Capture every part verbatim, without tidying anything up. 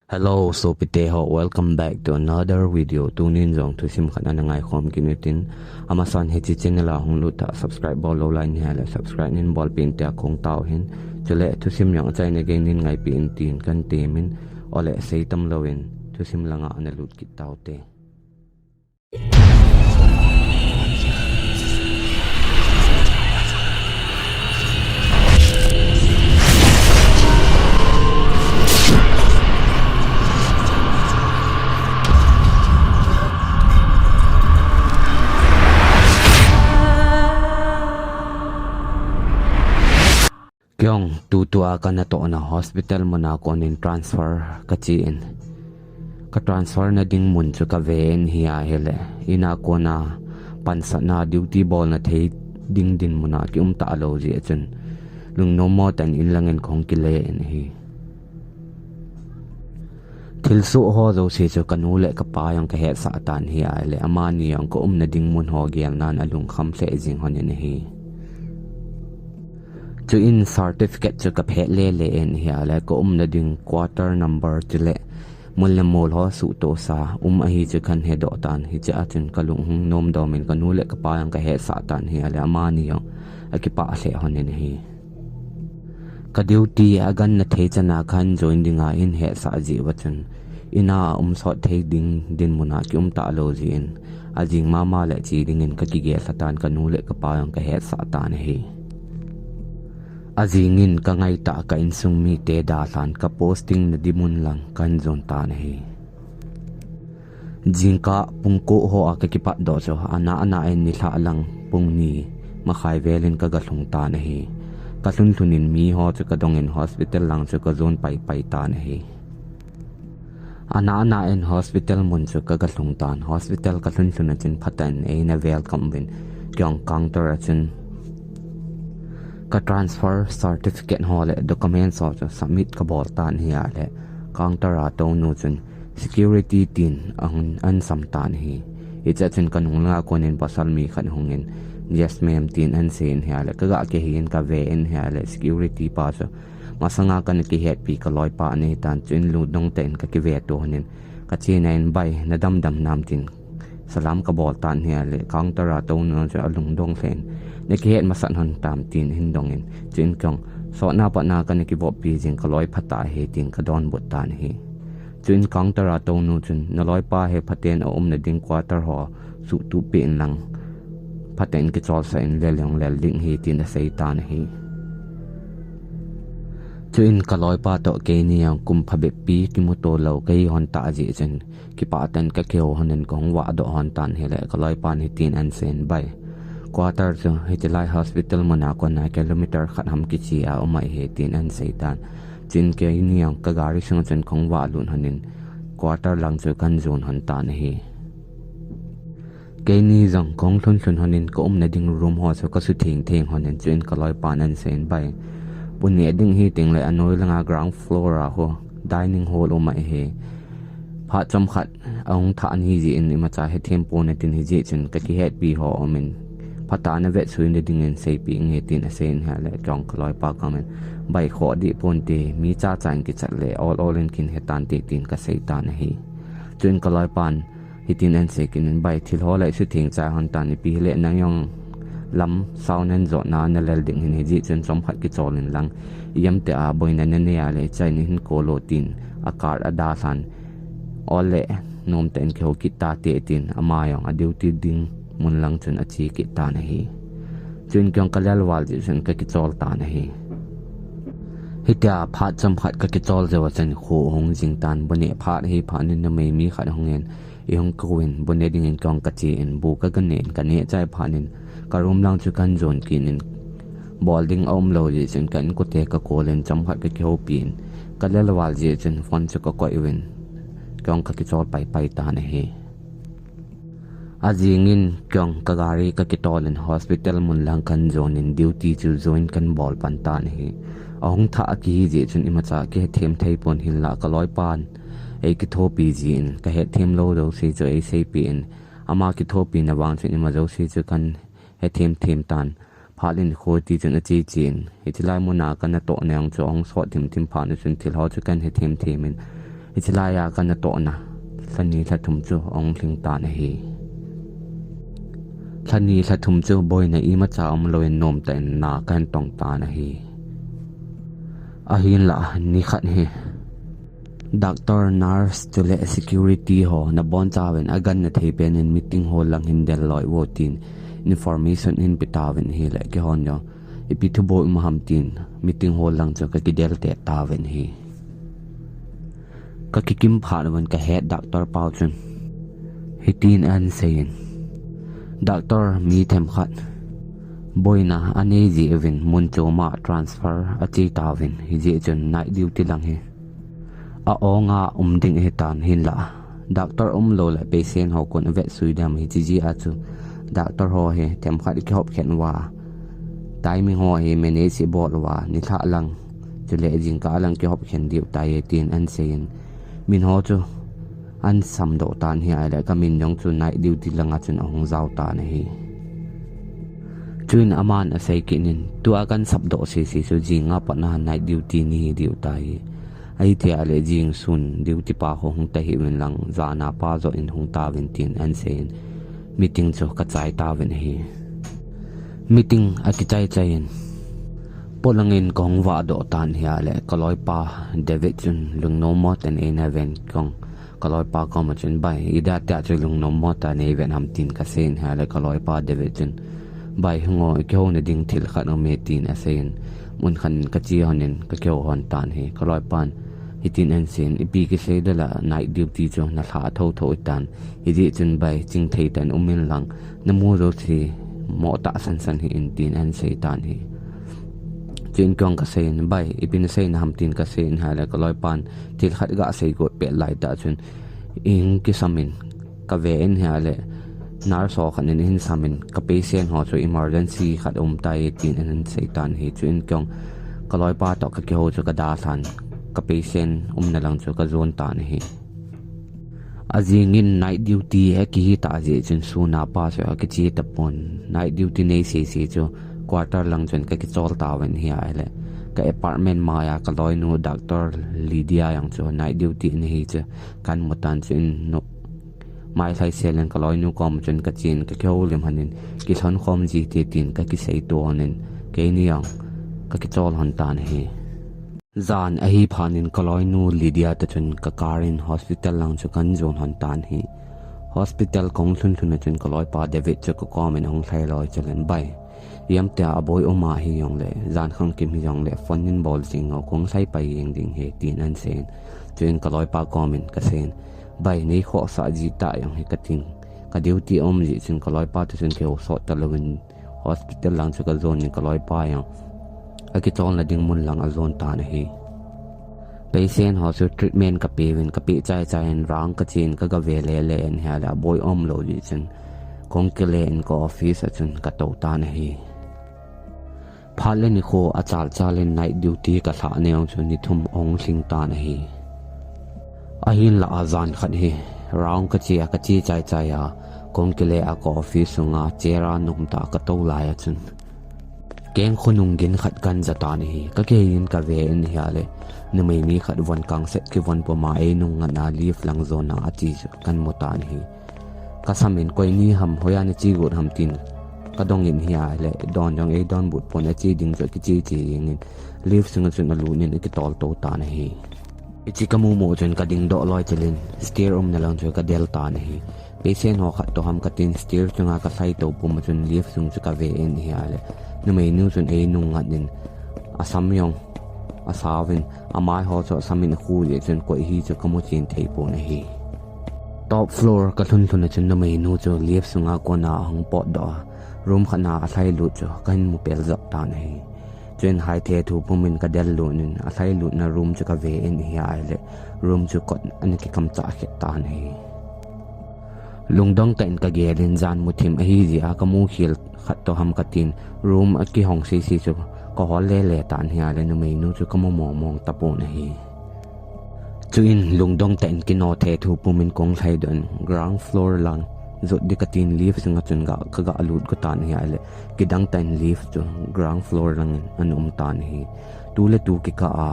Hello, sopite ho, welcome back to another video. Tunin jong thusim khat ana ngaikhom kit utin, amasan hiche channel a hung lut tah, subscribe bol lou lai nahi le subscribe nin bolpeh in tia kong tao hin. Chule thusim jong achaina gei nin ngaipeh in tin kan temin, ole seitam louvin thusim langa ana lut kit taute. Keiin tutua kanatohna hospital muna konin transfer kachen. Ka transfer nading mun chu kaven ahile, ina kona pansatna duty bolna thei ding dinmuna kium talou jeh chun, lungnom mo tah in in langin kahung kilen ahi. Thilsoh ho jouse chu kanu le kapa jong kahetsah tan ahile, amani jong kaumna ding mun ho gelnan alungkham lheh jing lhonin ahi. Chuin certificate chu kaphet lele in ahile, kaumna ding quarter number chule mun le mol ho suhtohsa um ahi chu kahin hedoh tan, hichea chun kalung hung nomdomin kanu le kapa jong kahetsah tan ahile, amani jong akipah lheh lhonin ahi. Ka duty aganna thei chana kahin join dinga ahin hetsah jeh uva chun, ina aum sot thei ding dinmuna kium talou jeh in, ajing mama le che dingin kakigel lhatan, kanu le kapa jong kahetsah tan ahi. Ajingin kangaitah ka insung mite dalhan ka posting na ding mun lang kahin jon tan ahi. Jingkah pung ko hoa kakipatdoh chu, ana ana in nilhah lang pung ni makhai velin kagalhung tan ahi. Kalhun lhunin mi ho chu kadongin hospital lang chu kajon paipai tan ahi. Ana ana in hospital mun chu kagalhung tan, hospital kalhun lhun a chun phatah in eina welcome uvin, keiin counter a chun ka transfer certificate ho le documents ho chu submit kabol tan ahile, counter a tounu chun security tin ahung ansam tan ahi. Hichea chun kanung langa konin pasal mi khat hungin, "Yes ma'am," tin ahin seiyin ahile, kaga kihen kaven ahile, security pa chu masanga kana kihetpi kaloipa ana hitan, chuin lungdong tah in kakiveto lhonin, kachena in, "Bai, nadamdam nam?" tin salam kabol tan ahile, counter a tounu chu alungdong lheh in, "Nakihet masat lhon tam?" tin ahin dongin, chuin keiin, "Sotna patna kana kivoppi jing, kaloi phatah ahi," tin kadonbut tan ahi. Chuin counter a tounu chun, "Naloipa hi phaten aumna ding quarter ho suhtup peh in lang, phatah in kicholsah in lel jong lel ding ahi," tin asei tan ahi. Chuin kaloipa toh keini jong kum phabep pi kimuto lou kahi lhon tah jeh chun, kipah tah in kakihou lhonin kahung vahdoh lhon tan ahile, kaloipan hitin ahin seiyin, "Bai, quarter chu hitilai hospital muna kona kilometer khat ham kichea um ahi," tin ahin sei tan. Chuin keini jong kagari sunga chun kahung vahlut lhonin, quarter lang chu kahin jon lhon tan ahi. Keini jong kahung lhun lhun lhonin kaumna ding room ho chu kasutheng theng lhonin, chuin kaloipan ahin seiyin, "Bai, bu neh ding ahi tengle anoi langa ground floor a ho dining hall um ahi. Phat chomkhat ahung thah nahi jeh in imacha hethem pon ahi, tin hijeh chun kakihetpi ho aumin, phatah a navetsuina dingin seipeh inge," tin aseiyin ahile, keiin kaloipa kamin, "Bai, khoh deh ponte, mi chacha in kichat le ol ol in kin hetante," tin kasei tan ahi. Chuin kaloipan hitin ahin sei kit in, "Bai, thil ho le sutheng chai lhon tan, ipi hile nang jong lam sao nan jotna nalel ding ahin, hijeh chun chomkhat kichol in lang, ijemtia boina nanei a le ichaina hin call o," tin a card adalhan, "Ole, nomtah in kihou kit tate," tin ama jong a duty ding mun lang chun ache kit tan ahi. Chuin keiin kalel val jeh chun kakichol tan ahi. Hitia phat chomkhat kakichol jou a chun kho ahung jing tan, bu neh phat ahi phatnin numei mi khat ahungin, eihung kouvin, bu ne dingin keiin kachen, bu kaga nen, kaneh chai phatnin ka room lang chu kahin jon kit in, bol ding aumlou jeh chun ka inkote ka call in, chomkhat kakihoupi in, kalel val jeh chun phone chu kakoi uvin, keiin kakichol paipai tan ahi. Ajingin keiin kagari kakitol in hospital mun lang kahin jon in duty chu join kahin bol pan tan ahi. Ahung thah akihi jeh chun imacha kihethem thei pon, hinlah kaloipan eikithopi jin, kahethem lou jouse chu eiseipeh in, ama kithopina vang chun ima jouse chu kahin hethem them tan. Phat le nikho tichun ache chen, hitilai muna kanatoh na jong chu ahung sot thim thim phat u chun thil ho chu kahin hethem them in, Hiche laiya kana tohna lhani lhathum chu ahung lhing tan ahi. Lhani lhathum chu boina imacha umlou in nomtah in na kahin tong tan ahi. Ahinlah nikhat hi doctor, nurse chule security ho nabonchauvin aganna thei pen in meeting hall lang hin del loi vo tin information ahin pe tauvin ahile keihon jong ipi thubol um ham tin meeting hall lang chu kakidel tet tauvin ahi. Kakikim phat uvin ka head doctor pa chun hitin ahin seiyin, Doctor, mi themkhat boina anei jeh uvin mun choma transfer ache tauvin, hijeh chun night duty lang hi a-ong a um ding ahitan, hinlah doctor umlou le patient ho kon avetsui dem, hiche jeh a chu doctor ho hi themkhat kihop khen uva, timing ho hi manage ibol uva, nilhah lang chule jingkah lang kihop khen diu tai tin ahin seiyin, min ho chu ahin samdoh tan ahi, ahile kamin jong chu night duty langa chun ahung jao tan ahi. Chuin aman asei kit in, tua kahin sapdoh sese chu jinga patna night duty nahi diu tai. Ahithei a le jing sun duty pa ho hung tahih uvin lang, jana pa joh in hung tauvin tin ahin seiyin, meeting chu kachai tauvin ahi. Meeting akichai chai in, polangin kahung vahdoh tan ahile kaloipa David chun lungnom mo tah in eina ven kong, kaloipa koma chun, Bai, idia tia chu lungnom mo tah in neiven ham tin kaseiyin ahile kaloipa David chun, Bai, hung o, ikihouna ding thil khat aume tin aseiyin, mun khat in kache lhonin kakihou lhon tan ahi. Kaloipan hitin ahin seiyin, Ipi kisei dela night duty chu nalhah thotho tan, hijeh chun bai, chingthei tah in umin lang, namu jouse moh tah sansan hih in tin ahin sei tan ahi. Chuin kong kaseiyin, Bai, ipi naseina ham tin kaseiyin ahile kaloipan thil khat gasei got pet laitah chun, Ihung kisamin, kaven ahile nurse ho khat in ahin samin, ka patient ho chu emergency khat aum tai tin ahin sei tan ahi. Chuin kong kaloipa toh kakihou chu kadalhan, ka patient umna lang chu kajon tan ahi. Ajingin night duty akihi tah jeh chun suna pa chu akiche tapon, night duty nei sese chu quarter lang chun kakichol tauvin ahile ka apartment maiya kaloinu Doctor Lydia jong chu night duty ana hi chu kahin mu tan, chuin nu mailhai selin kaloinu kom chun kachen kakihoulim lhonin, Kilhon khom jite tin kakiseitu lhonin keini jong kakichol lhon tan ahi. Jan ahi phatnin kaloinu Lydia toh chun ka car in hospital lang chu kahin jon lhon tan ahi. Hospital kahung lhun lhun a chun kaloipa David chu kakomin ahung lhai loi chulin, Bai, ipi ham tia aboi um ahi jongle, jan khangkim hijongle phone neibol jing o, kahung lhai pai jeng ding ahi tin ahin seiyin. Chuin kaloipa komin kaseiyin, Bai, neikhohsah jitah jong hi kating, ka duty aum jeh chun kaloipa toh chun kihou sot talouvin hospital lang chu kajonin kaloipa jong akicholna ding mun lang ajon tan ahi. Patient ho chu treatment kapeuvin kapeh chai chai in round kachen kagave lele in ahile aboi umlou jeh chun kahung kile in ka office a chun katou tan ahi. Phat le nikho achal chal in night duty kalhahna jong chu ni thum ahung lhing tan ahi. Ahinlah ajan khat hi round kache a kache chai chai a kahung kile a ka office sunga chair a nomtah a katou lai a chun keng khonung gin khat kahin ja tan ahi. Kakihei in kaven ahile numei ni khat von kangset kivon puma einung ngatna lift lang jona ati chu kahin mu tan ahi. Kasamin, Koi ni ham, hoiya nache got ham tin kadongin ahile don jong eidonbut pon, ache ding chu akiche che jengin lift sunga chun alut in akitol tou tan ahi. Hiche kamu mu chun kadingdoh loi chulin stair umna lang chu kadel tan ahi. Patient ho khat toh ham katin stair chunga kalhai tou puma chun lift sung chu kaven ahile numeinu chun einung ngat in asam jong asauvin, amai ho chu asam in akhu jeh chun koi hi chu kamu chen thei pon ahi. Top floor kalhun lhun a chun numeinu chu lift sunga kona ahung potdoh a, room khatna alhailut chu kahin mu peljep tan ahi. Chuin haithe thu pumin kadel lut in alhailutna room chu kaven ahile room chu kot ana kikamchah khet tan ahi. Lungdong tah in kagelin jan muthim ahi jeh a kamu khel khat toh ham katin room akihong sese chu kahol lele tan ahile numeinu chu kamu mong mong tapon ahi. Chuin lungdong tah in kino thethu pumin kahung lhaidoh in ground floor lang jot ding katin lift sunga chun ga, kaga lut go tan ahile kidang tah in lift chu ground floor langin ana um tan ahi. Tu le tu kikah a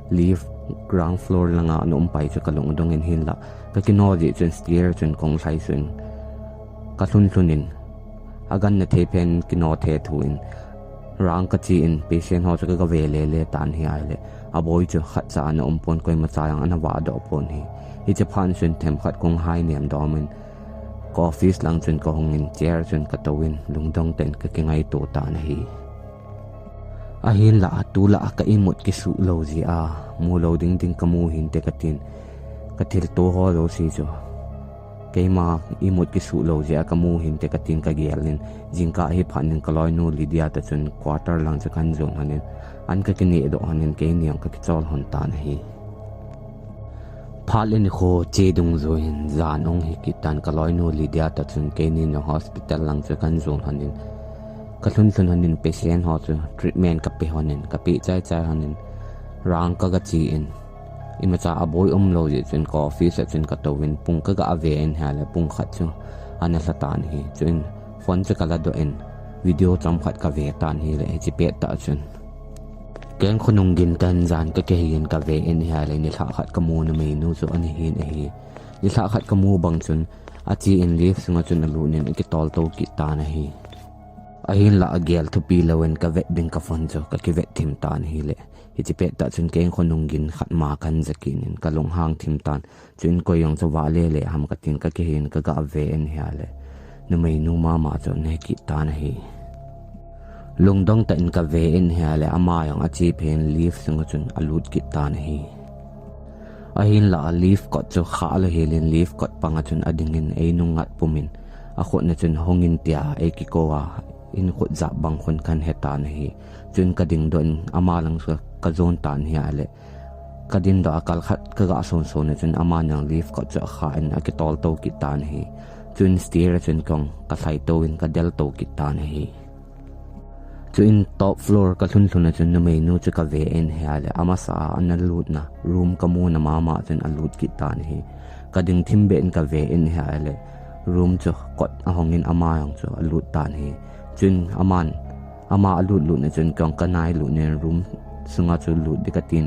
Lift ground floor langa ana um pai chu ka lungdong in hinlah ka kino jeh chun stair chun kong lhai suh in ka lhun lhun in a gan na thei phen kino the thu in rang ka chi in patient ho chu ka ga ve le le tan hi ahile a boi chu khat cha ana um pon koima cha jong ana vah doh pon hi. Hiche phat chun themkhat kong hai nem dom in ka office lang chun ka hung in chair chun ka tou in lungdong tah in ka kingaito tan ahi. Ahinlah tulai a ka imut kisuh lou jeh a mu lou ding ding ka mu hinte ka tin ka thilto ho jouse chu keima imut kisuh lou jeh a ka mu hinte ka tin ka gel in jingkah hi phat in ka loinu Lydia toh chun quarter lang chu kan jon lhon in an ka kineh doh lhon in keini jong ka kichol lhon tan ahi. Phat le nikho che dungjuiyin jan ahung hi kit tan ka loinu Lydia toh chun keini jong hospital lang chu kan jon lhon in ka lhun lhun lhon in patient ho chu treatment ka pe lhon in ka pe chai chai lhon in rang ka ga chi in imacha a boi um lou jeh chun ka office a chun ka tou in pung ka ga ve in ahile pung khat chu ana lha tan ahi. Chuin phone chu ka la doh in video chomkhat ka ve tan ahile hiche pet tah chun keng khonung gin tah in jan ka kihei in ka ve in ahile nilhah khat ka mu numeinu chu ana hin ahi. Nilhah khat ka mu bang chun ache in lift sunga chun alut in akitol to kit tan ahi. Ahinlah agel thupi louvin ka vet ding ka phone chu ka kivet thim tan ahile hiche pet tah chun keng khonung gin khat ma kan ja kit in ka lunghang thim tan. Chuin koi jong chu vah le le ham ka tin ka kihei in ka ga ve in ahile numeinu mama chu ana hi kit tan ahi. Lungdong tah in ka ve in ahile ama jong ache phat in lift sunga chun alut kit tan ahi. Ahinlah lift kot chu khah lou hel in lift kot panga chun ading in ei nung ngat pum in akhut na chun hung in tia ei kikou a in khut jap bang khun kan he tan ahi. Chuin ka ding doh in ama lang chu ka jon tan ahile ka ding doh a kal khat ka ga son son na chun ama jong lift kot chu akhah in akitol to kit tan ahi. Chuin stair a chun kong ka lhai to in ka del to kit tan ahi. Chuin top floor ka lhun lhun a chun numeinu chu ka ve in ahile amasa a ana lutna room ka muna mama chun alut kit tan ahi. Ka ding thim beh in ka ve in ahile room chu kot ahong in ama jong chu alut tan ahi. Chuin aman ama alut lut na chun kong ka nai lut in room sunga chu lut ding ka tin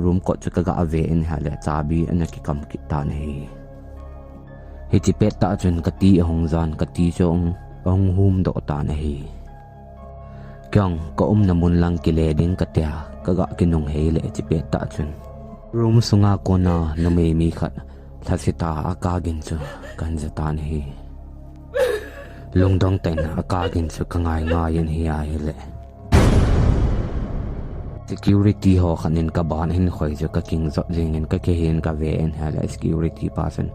room kot chu ka ga ve in ahile chabi ana kikam kit tan ahi. Hiche pet tah chun ka ti ahung jan ka ti chu ahung, ahung hum doh tan ahi. Keng ka umna mun lang kile ding ka tia ka ga kinung hei le hiche pet tah chun room sunga kona numei mi khat lhasetah a ka gin chu kan ja tan ahi. Lungdong tah in a ka gin chu ka ngai ngai in ahi ahile security ho khat in ka ban hin khoi chu ka king jot jing in ka kihei in ka ve in ahile security pa chun,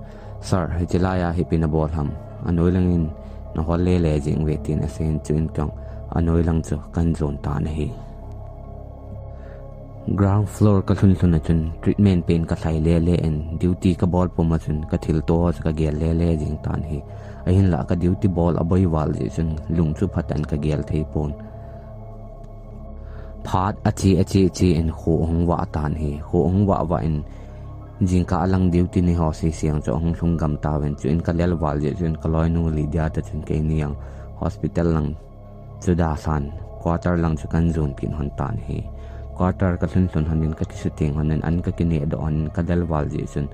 "Sir, hiche lai a ipi na bol ham? Anoi lang in na hol le le jing ve," tin asei in chuin kong anoi lang chu kan jon tan ahi. Ground floor ka lhun lhun a chun treatment pen ka lhai le le in duty ka bol pum a chun ka thilto ho chu ka gel le le jing tan ahi. Ahinlah ka duty bol aboi val jeh chun lung chu phatah in ka gel thei pon. Phat ache ache che in kho ahung vah tan ahi. Kho ahung vah vah in jingkah lang duty ni ho sese chu ahung lhung gam tauvin chuin ka lel val jeh chun ka loinu Lydia toh chun keini jong hospital lang chu dalhan quarter lang chu kan jon kit lhon tan ahi. Quarter ka lhun lhun lhon in ka kisuteng lhon in an ka kineh doh lhon in ka lel val jeh chun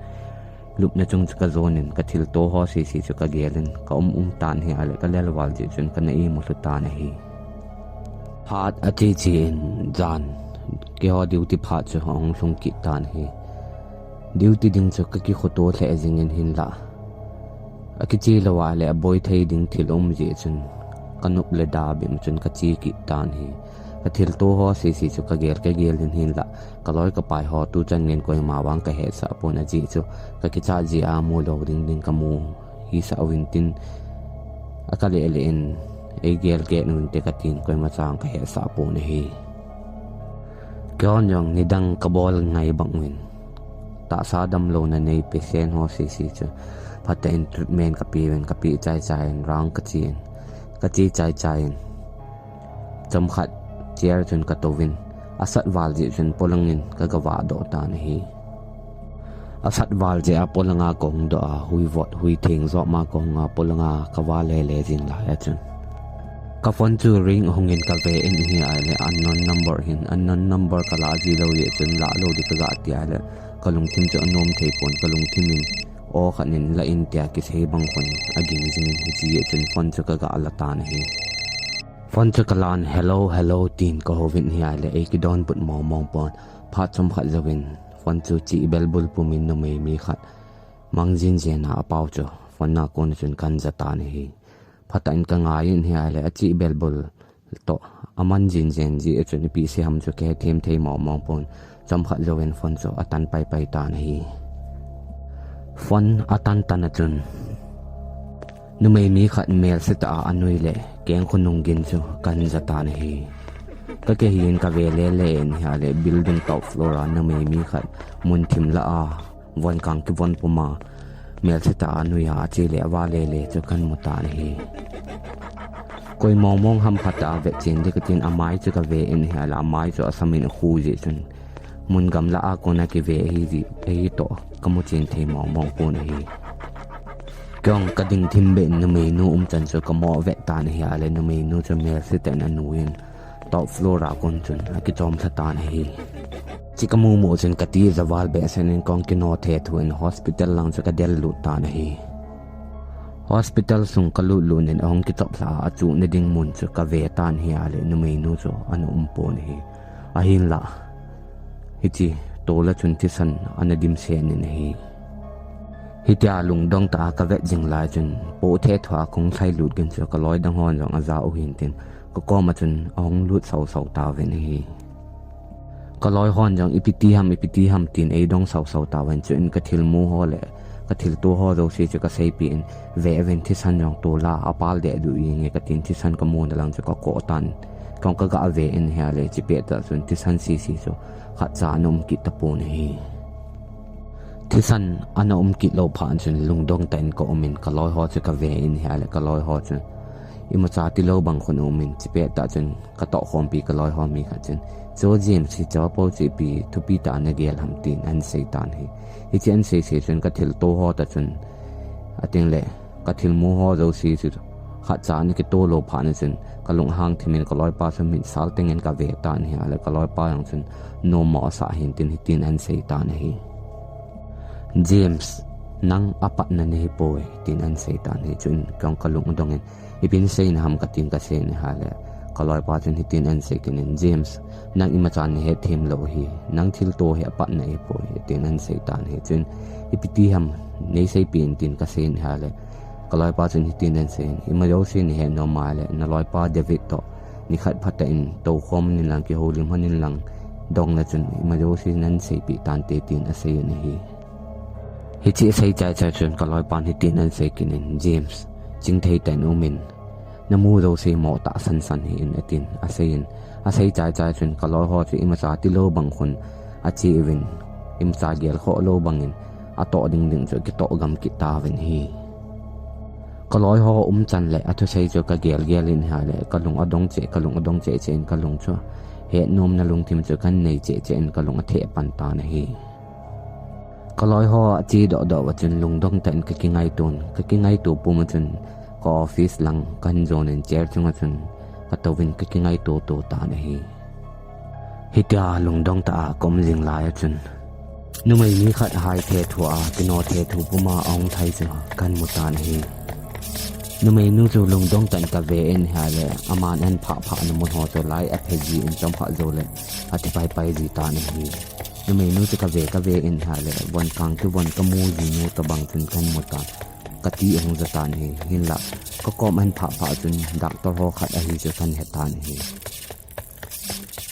lupna chung chu ka jon in ka thilto ho sese chu ka gel in ka um um tan ahi ahile ka lel val jeh chun ka na imu lhu tan ahi. Phat ache che in jan keiho duty phat chu ahung lhung kit tan ahi. Duty ding chu ka kikhoto lheh jing in hinlah akiche lou ahile aboi thei ding thil um jeh chun ka nop le da bim chun ka che kit tan ahi. Ka thilto ho sese chu ka gel ka gel in hinlah ka loi ka pai ho tu chan ngen koima vang ka hetsah pon ajeh chu ka kichat jeh a mu lou ding ding ka mu hisah uvin tin a ka lele in ei gel kit un te ka tin koima cha ka hetsah pon ahi. Keihon jong nidang ka bol ngai bang uvin tahsa damlouna nei patient ho sese chu phatah in treatment ka pe uvin ka pe chai chai in rang ka che in ka che chai chai in chomkhat chair chun ka touvin asat val jeh chun polang in ka ga vah doh tan ahi. Asat val jeh a polanga ka hung doh a, hui vot, hui theng jop ma ka hung a polanga ka vah le le jing lai a chun Ka phone chu ring ahung in ka ve in ahi ahile unknown number hin, unknown number ka la ji lou jeh chun la lou ding ka ga ti ahile ka lungthim chu anom thei pon, ka lungthim in aw khat in la in tia kisei bang khun aging jing in, hiche jeh chun phone chu ka ga la tan ahi. Phone chu ka lan, "Hello, hello," tin ka houvin ahi ahile ei kidonbut mong mong pon. Phat chomkhat jouvin phone chu chih bel bul pumin numei mi khat mang jin jen a apao chu phone a kon chun kan ja tan ahi. Phatah in ka ngai in ahi ahile achih bel bul toh aman jin jen jeh chun ipi sei ham chu ka hethem thei mong mong pon. Chomkhat jouvin phone chu atan pai pai tan ahi. Phone atan tan a chun numei mi khat melse tah a anui le keng khonung gin chu kan ja tan ahi. Ka kihin ka ve le le in ahi ahile building top floor a numei mi khat mun thim lah a von kang kivon puma melse tah a anui a ache le ava le le chu kan mu tan ahi. Koi mong mong ham, phatah a vet chen ding ka tin amai chu ka ve in ahi ahile amai chu asam in akhu jeh chun mun gamla a kon a kive ahi jeh, ahi toh ka mu chen thei mong mong pon ahi. Kei jong ka ding thim beh in numei nu um chan chu ka mo vet tan ahi ahile numei nu chu melse tah in anui in top floor a kon chun akichom lha tan ahi. Chih ka mu mu chun ka ti ja val behseh in kei jong kino thethu in hospital lang chu ka del lut tan ahi. Hospital sung ka lut lut in ahung kichop lha a, achuhna ding mun chu ka ve tan ahi ahile numei nu chu ana um pon ahi. Ahinlah hiche tol a chun thisan ana dim sen in ahi. Hitia lungdong tah a ka vet jing lai chun po thethu a kahung lhai lut gin chu ka loi dang hon jong aja u hin tin ka kom a chun ahung lut sau sau tauvin ahi. Ka loi hon jong ipi ti ham, ipi ti ham tin ei dong sau sau tauvin, chuin ka thil mu ho le ka thil to ho jouse chu ka seipeh in, ve uvin thisan jong tol a apal deh diu inge ka tin thisan ka muna lang chu ka koh tan. Kei jong ka ga ve in ahi ahile chipet tah chun thisan sese chu khatcha ana um kit tapon ahi. Thisan ana um kit lou phat chun lungdong tah in ka um in ka loi ho chu ka ve in ahi ahile ka loi ho chu imacha tilou bang khun um in chipet tah chun ka tohkhompi ka loi ho mi khat chun, "Cho James, hiche po chu ipi thupi tah a na gel ham?" tin an sei tan ahi. Hiche an sei sei chun ka thil to ho tah chun, ating le ka thil mu ho jouse chu khatcha ana kito lou phat na chun ka lung ahang thim in ka loipa chu mit sal teng in ka ve tan ahi ahile ka loipa jong chun, "Nom mo, asah hin," tin hitin an sei tan ahi. "James, nang apatna nahi poi," tin an sei tan ahi. Chuin kei jong ka lung adong in, "Ipi na seina ham?" ka tin ka sei in ahi ahile ka loipa chun hitin an sei kit in, "James, nang imacha na hethem lou ahi, nang thil to hi apatna ahi poi," tin an sei tan ahi. Chuin, "Ipi ti ham, nei seipeh in," tin ka sei in ahi ahile ka loipa chun hitin an sei in, "Ima jouse na het nom a ahile na loipa David toh nikhat phatah in toukhom in lang, kihoulim hon in lang, dong le chun ima jouse nan seipeh tante," tin asei in ahi. Hiche asei chai chai chun ka loipan hitin an sei kit in, "James, chingthei tah in um in, na mu jouse mo tahsan san hih in," atin asei in, asei chai chai chun ka loi ho chu imacha tilou bang khun ache uvin, imacha gel khoh lou bang in atoh ding ding chu kitoh gam kit tauvin ahi. Ka loi ho um chan le athusei chu ka gel gel in ahi ahile ka lung adong cheh, ka lung adong cheh cheh in ka lung chu hetnomna lungthim chu kan nei cheh cheh in ka lung atheh pan tan ahi. Ka loi ho ache doh doh uva chun lungdong tah in ka kingaito in, ka kingaito pum a chun ka office lang kahin jon in chair chunga chun ka touvin ka kingaito to tan ahi. Hitia lungdong tah a ka um jing lai a chun numei mi khat hai thethu a, kino thethu puma ahung lhai chu kahin mu tan ahi. Numei nu chu lungdong tah in ka ve in ahi ahile aman ahin phah phah na mun ho chu light aphe ji in chomkhat jou le athi pai pai ji tan ahi. Numei nu chu ka ve ka ve in ahi ahile von kang kivon ka mu ji nu tabang chun kahin mu tan, ka ti ahung ja tan ahi. Hinlah ka kom ahin phah phah chun doctor ho khat ahi chu kahin he tan ahi.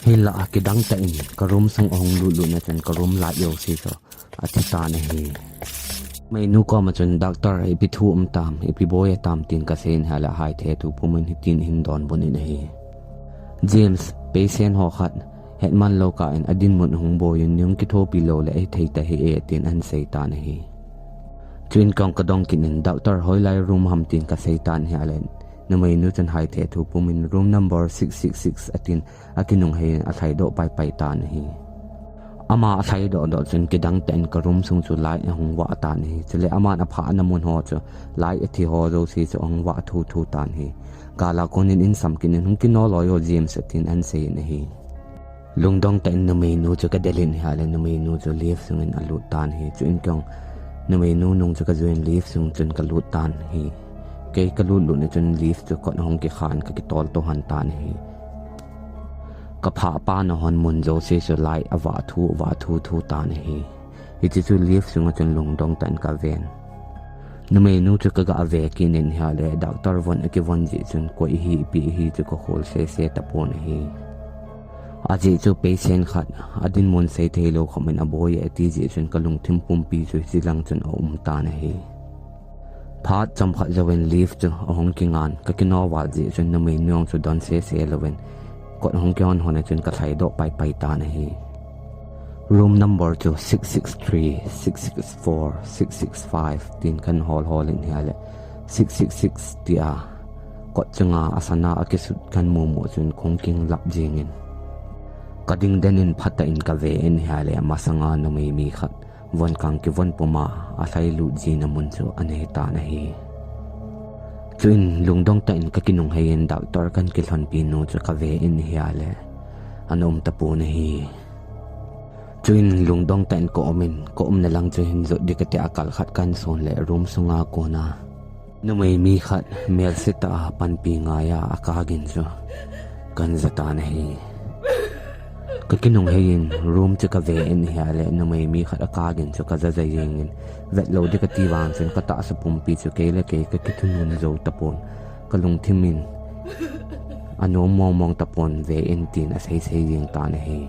Hinlah kidang tah in ka room sung ahung lut lut na chun ka room light jouse chu athi tan ahi. Numei nu kom a chun, "Doctor, ipi thu um tam, ipi boi atam?" tin ka sei in ahi ahile hai thethu pum in hitin ahin donbut in ahi. "James, patient ho khat hetman lou kah in adinmun ahung boi in, nei hung kithopi lou le ahithei tahih e," tin ahin sei tan ahi. Chuin kei jong ka dong kit in, "Doctor, hoilai room ham?" tin ka sei tan ahi ahile numei nu chun hai thethu pum in, "Room number six six six," atin akinung hei in alhai doh pai pai tan ahi. Ama alhai doh doh chun kidang tah in ka room sung chu light ahung vah tan ahi. Chule aman aphah na mun ho chu light athi ho jouse chu ahung vah thu thu tan ahi. Gal a konin insam kit in, "Hung kino loi o James," atin ahin sei in ahi. Lungdong tah in numeinu chu ka del in ahile numeinu chu lift sungin alut tan ahi. Chuin kei jong numeinu nung chu ka jui in lift sung chun ka lut tan ahi. Kei ka lut lut na chun lift chu kot ahung kikha in ka kitol to han tan ahi. Ka phah pa na hon mun jouse chu light avah thu, avah thu thu tan ahi. Hiche chu lift sunga chun lungdong tah in ka ven. Numeinu chu ka ga ve kit in ahile, doctor von akivon jeh chun koi ahi, ipi ahi chu ka khol sese tapon ahi. Ajeh chu patient khat, adinmun sei thei lou khop in aboi e ati jeh chun ka lungthim pumpi chu hiche lang chun aum tan ahi. Phat chomkhat jouvin lift chu ahung kingan, ka kino val jeh chun numeinu jong chu don sese louvin kot ahung kihon hon a chun ka lhai doh pai pai tan ahi. Room number chu six six three, six six four, six six five tin kan hol hol in ahile, six six six tia kot chunga asana akisut kan mu mu chun kahung kinglap jing in, ka ding den in phatah in ka ve in ahile, masanga numei mi khat von kang kivon puma alhai lut jina mun chu ana hi tan ahi. Chuin lungdong tah in ka kinunghei in doctor kan kilhonpi nu chu ka ve in ahile, ana um tapon ahi. Chuin lungdong tah in ka um in, ka umna lang chu hin jot ding kati a kal khat kan son le room sunga kona numei mi khat melse tah a panpi ngai a, akap in chu kan ja tan ahi. Ka kinunghei in room chu ka ve in ahile numei mi khat akap in chu ka ja ja jeng in, vet lou ding kati vang chun ka tahsa pumpi chu kei le kei ka kithunun jou tapon, ka lungthim in anom mong mong tapon, ve in tin asei sei jeng tan ahi.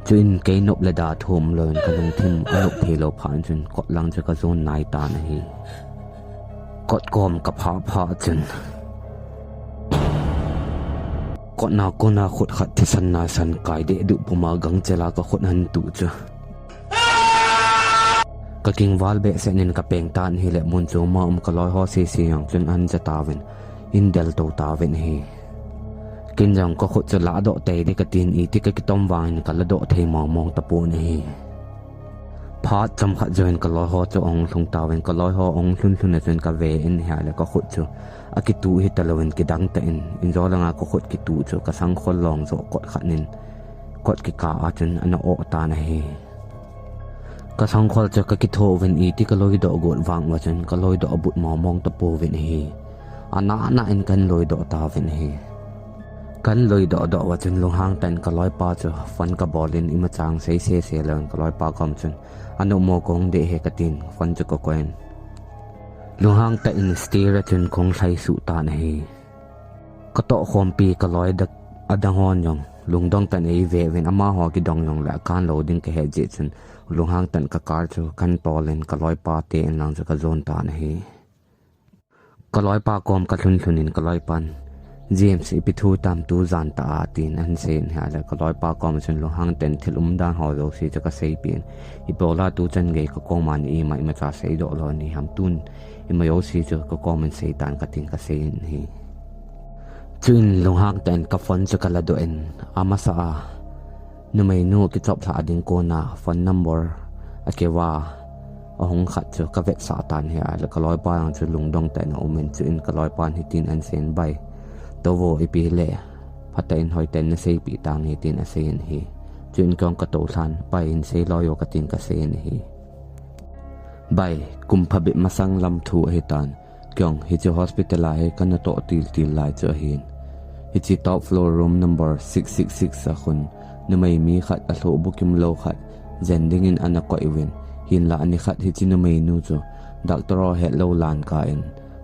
Chuin kei nop le da thum louvin ka lungthim anop thei lou phat in chun kot lang chu ka jon nai tan ahi. Kot kom ka phah phah chun kot na kona khut khat thisan nasan kai deh duh puma gangchel a ka khut ahin tuh chu ka kingval behseh in ka peng tan ahile, mun chom a um ka loi ho sese jong chun ahin ja tauvin, ahin del to tauvin ahi. Kei jong ka khut chu ladoh tei ding katin, iti ka kitom vangin ka ladoh thei mong mong tapon ahi. Phat chomkhat jouvin ka loi ho chu ahung lhung tauvin, ka loi ho ahung lhun lhun a chun ka ve in ahile ka khut chu akituh hita louvin kidang tah in, injo langa ka khut kituh chu ka sangkhol long joh kot khat in kot kikah a chun ana oh tan ahi. Ka sangkhol chu ka kitho uvin, iti ka loidoh got vang uva chun ka loidoh abut mong mong tapouvin ahi. Ana ana in kan loidoh tauvin ahi. Kan loidoh doh uva chun lunghang tah in ka loipa chu phone ka bol in, imacha sei sese louvin ka loipa kom chun, "Anu mo, kahung deh e," katin phone chu ka koi in, lunghang tah in stair a chun kahung lhai suh tan ahi. Ka tohkhompi ka loi adang hon jong lungdong tah in eive uvin, amaho kidong jongle akan lou ding ka het jeh chun lunghang tah in ka car chu kan tol in ka loipa te in lang chu ka jon tan ahi. Ka loipa kom ka lhun lhun in ka loipan, "James, ipi thu tam tujan tah a?" tin ahin sei in ahile, ka loipa kom a chun lunghang tah in thil umdan ho jouse chu ka seipeh in, "Ipi bola tuchan gei ka koma na ima imacha seidoh lou nahi ham, tun ima jouse chu ka kom in sei tan," katin ka sei in ahi. Chuin lunghang tah in ka phone chu ka ladoh in, amasa a numeinu kichoplhah ding kona phone number akiva ahung khat chu ka vetsah tan ahile, ka loipa jong chu lungdong tah in aum in, chuin ka loipan hitin ahin sei in, "Bai, tou vo, ipi hile phatah in hoitah in na seipeh tange," tin asei in ahi. Chuin kei jong ka toulhan, "Pai, hin sei loi o," katin ka sei in ahi. Bai, kum phabep masang lam thu ahitan. Kei jong hiche hospital a hi kana toh til til lai chu ahin. Hiche top floor room number six six six a khun numei mi khat alhoh bukim lou khat jen dingin ana koi uvin. Hinlah nikhat hiche numeinu chu doctor ho hetlou lan kah in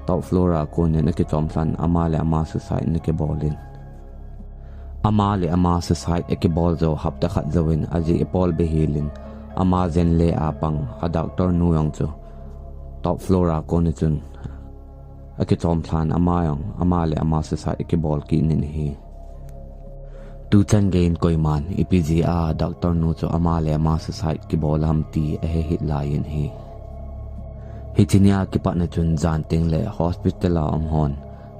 top floor a konin akichom lhan, ama le ama suicide ana kibol in. Ama le ama suicide akibol jou hapta khat jouvin ajeh apol behel in ama jen le a pang a doctor nu jong chu top floor a kon a chun akichom lhan, ama jong ama le ama suicide akibol kit in ahi. Tuchan gei in koiman ipi jeh a doctor nu chu ama le ama suicide kibol ham ti ahe hih lai in ahi. Hiche nia kipat na chun jan teng le hospital a um hon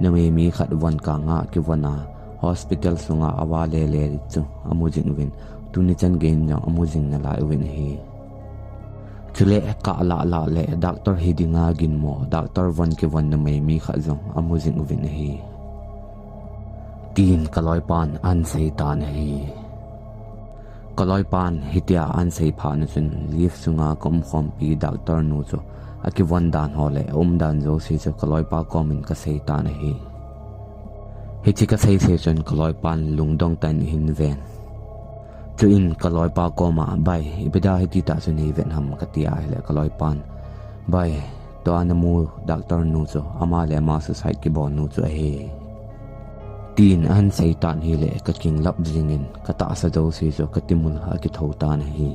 numei mi khat von kang a kivon a hospital sunga ava le le chu amu jing uvin, tuni chan gei in jong amu jing nalai uvin ahi. Chule kah lah lah le doctor hi dinga ginmo, doctor von kivon numei mi khat jong amu jing uvin ahi. Tin kaloipan ahin seitan ahi. Kaloipan hitia ahin sei phat un chun lift sunga ka umkhompi doctor nu chu akivon dan ho le aumdan jouse chu kaloipa komin ka seitan ahi. Hiche ka seisei chun kaloipan lungdong tah in ahin ven. Chuin kaloipa koma, "Bai, ipi dia hiti tah chu neiven ham?" kati ahile kaloipan, "Bai, tua namu doctor nu chu ama le ama suicide kibol nu chu ahi," tin ahin seitan ahile ka kinglap jingin ka tahsa jouse chu ka timul a akitho tan ahi.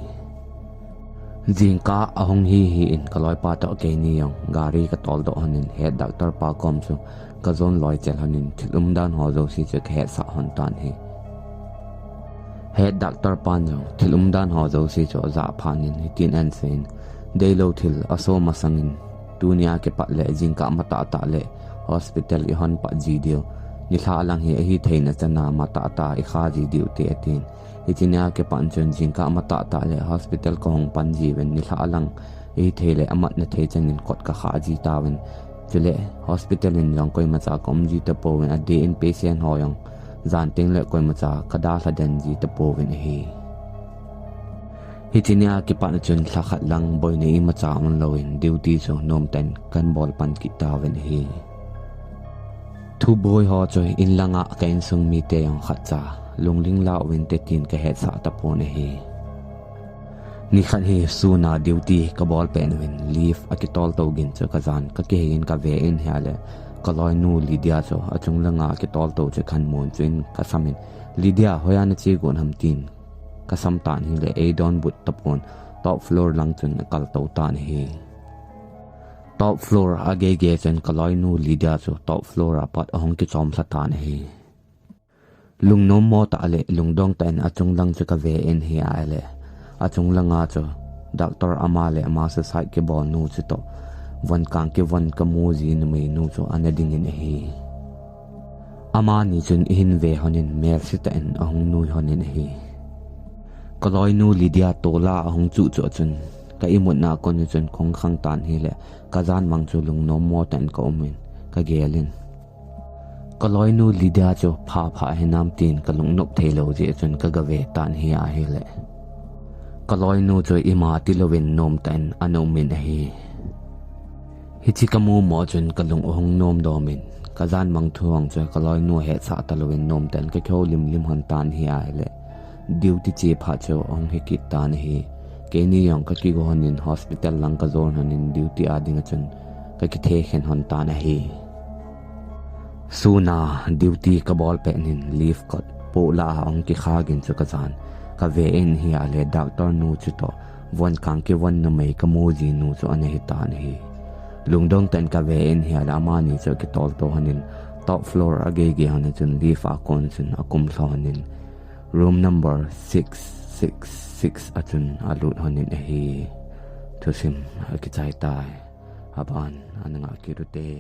Jingkah ahung hi hi in kaloipa toh keini jong gari ka toldoh lhonin head doctor pa kom chu ka jon loi chel lhonin thil umdan ho jouse chu ka hetsah lhon tan ahi. Head doctor pan jong thil umdan ho jouse chu ajah phat in hitin ahin seiyin, "Deilou thil aso masangin tunia kipat le jingkah matah tah le hospital ihon pat ji diu. Nilhah lang hi ahitheina chana matah tah ikha ji diu te," atin. Hiche nia kipat chun jingkah matah tah le hospital kahung pan jiuvin, nilhah lang ihithei le amatna thei changin kot kakha ji tauvin. Chule hospital in jong koimacha ka um ji tapouvin, adeh in patient ho jong jan teng le koimacha ka dalha den ji tapouvin ahi. Hiche nia kipat chun lhakhat lang boina imacha umlouvin duty chu nomtah in kahin bol pan kit tauvin ahi. Thuboi ho chu in langa ka insung mite jong khatcha lungling la uvinte tin ka hetsah tapon ahi. Nikhat hi suna duty ka bol pet uvin lift akitol to gin chu ka jan ka kihei in ka ve in ahile kaloinu Lydia chu achung langa akitol to chu kahin mun chuin ka samin, "Lydia, hoiya nache got ham?" tin ka sam tan ahile eidonbut tapon top floor lang chun akal to tan ahi. Top floor agei gei chun kaloinu Lydia chu top floor a pat ahung kichom lha tan ahi. Lungnom mo tah le lungdong tah in achung lang chu ka ve in ahile achung langa chu doctor ama le ama suicide kibol nu chutoh von kang kivon ka mu ji numei nu chu ana dingin ahi. Amani chun eihin ve lhonin melse tah in ahung nui lhonin ahi. Kaloinu Lydia tola ahung chuh chuh chun ka imutna kon chun kahung khang tan ahile ka jan mang chu lungnom mo tah in ka um in ka gel in. Kaloinu Lydia chu pha pha hinam tin ka lungnop thei lou jeh chun ka gave tan ahi ahile kaloinu chu ima tilouvin nomtah in ana um in ahi. Hiche ka mu mo chun ka lung ahung nom dom in ka jan mang thu hong chu kaloinu hetsah talouvin nomtah in ka kihoulim lim lhon tan ahi ahile duty che phat chu ahung hi kit tan ahi. Keini jong ka kigo lhonin hospital lang ka jon lhonin duty a dinga chun ka kithe khen lhon tan ahi. Suna duty ka bol pet in lift kot pola ahung kikha gin chu ka jan ka ve in ahile doctor nu chutoh von kang kivon numei ka mu ji nu chu ana hi tan ahi. Lungdong tah in ka ve in ahile amani chu akitol to lhonin top floor agei gei lhon chun lift a kon chun akum lha lhonin room number six six six a chun alut lhonin ahi. Thusim akichai tai. Aban ana ngah kit ute.